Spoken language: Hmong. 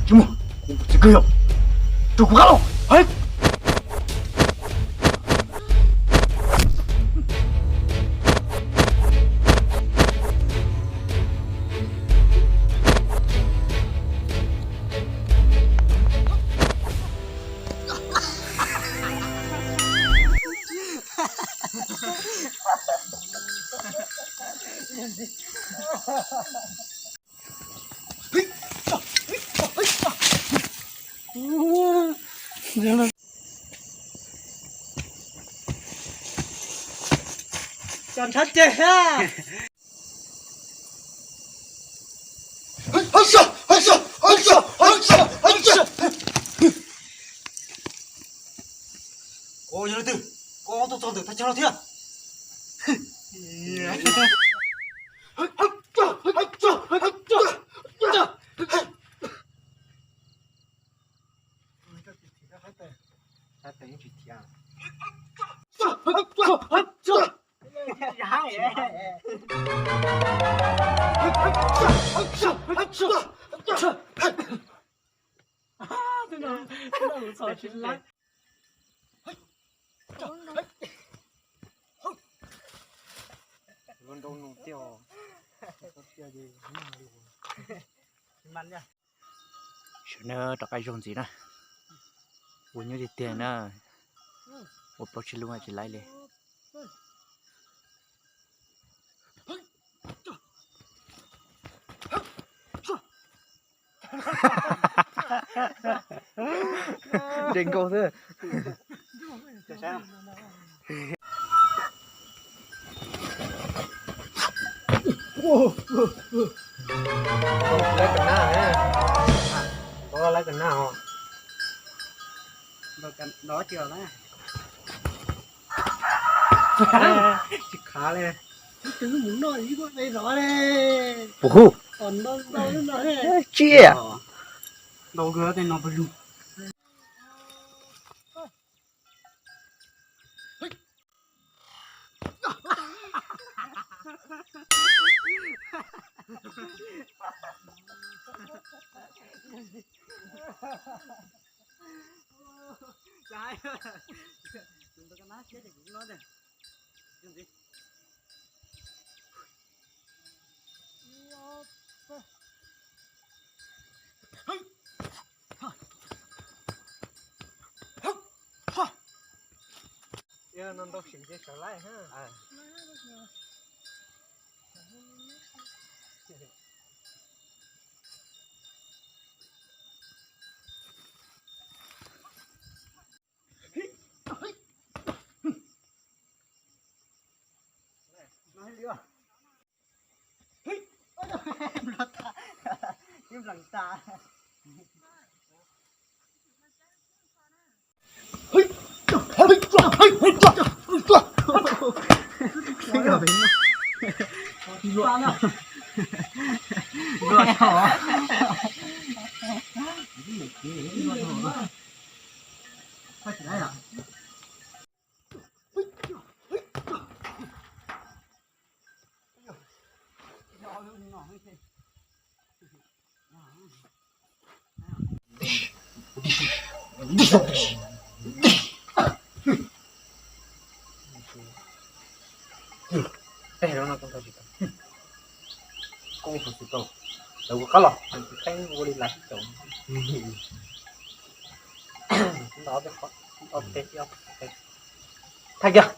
Tsis muaj, kuv tsis kawg yog, rau kuv qab los. Cov nrhab ceg ha. Ua yog leej twg, koj tuaj txog ntawm thaj chaw no thiab? Luag nrau nus tiag. Sawv daws rov qab zaug ntxiv na. Ua nyuaj tiag tiag na. Ua plaub tsib lub tsis laib li. Nres nkaus xwb. Laib ka na, laib ka na os. Tsis khav li. Puas hu? Tsiab. Ntau kawg tej no pawg lug. Yog no ntau sim ces sawv laij. Tej no koj tsis tau, koj tsis tau, lawv kuv qab los tsis qeeb ua li lawv tsis tau. Thaj kiag.